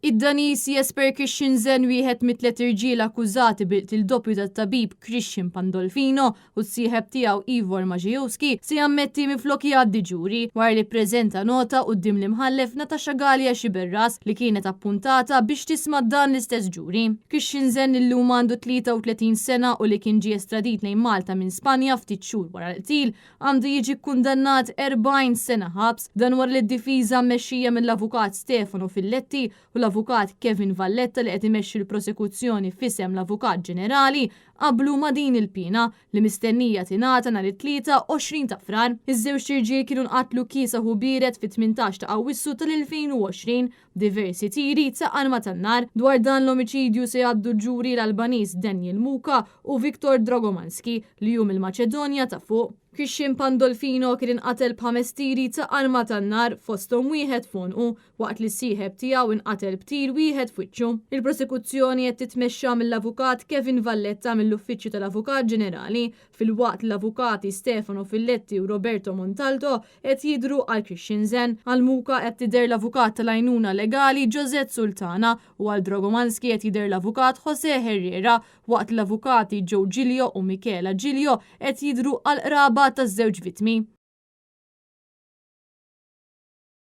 Id-Daniż Jesper Christensen, wieħed mit-tliet irġiel akkużati bil-qtil doppju tat-tabib Christian Pandolfino u s-sieħeb tiegħu Ivor Maciejowski, se jammetti minflok jgħaddi ġuri, wara li ppreżenta nota quddiem l-Imħallef Natasha Galea Sciberras li kienet appuntata biex tisma' dan l-istess ġuri. Christensen li llum għandu 33 sena u li kien ġie estradit lejn Malta minn Spanja ftit xhur wara l-qtil, għandu jiġi kkundannat 40 sena ħabs, dan wara li d-difiża mmexxija mill-Avukat Stefano Filletti u l-Avukat Kevin Valletta li qed imexxi l-prosekuzzjoni f'isem l-Avukat Ġenerali qablu ma' din il-piena li mistennija tingħata nhar it-Tlieta 20 ta' Frar. Iż-żewġt irġiel kienu nqatlu kiesaħ u biered fit-18 ta' Awwissu tal-2020 b'diversi tiri ta' arma tan-nar. Dwar dan l-omiċidju se jgħaddu ġuri l-Albaniż Daniel Muka u Viktor Dragomanski li hu mill-Maċedonja ta' Fuq. Christian Pandolfino kien inqatel b'ħames tiri ta' arma tan-nar, fosthom wieħed f'għonqu, waqt li s-sieħeb tiegħu inqatel b'tir wieħed f'wiċċu. Il-prosekuzzjoni qed titmexxa mill-Avukat Kevin Valletta mill-Uffiċċju tal-Avukat Ġenerali, filwaqt li l-Avukati Stefano Filletti u Roberto Montalto qed jidhru għal Christensen. Għal Muka qed tidher l-avukat tal-għajnuna legali Josette Sultana u għal Dragomanski qed jidher l-avukat Jose Herrera waqt li l-avukati Joe Giglio u Michela Giglio qed jidhru għall-qraba taż-żewġ vittmi.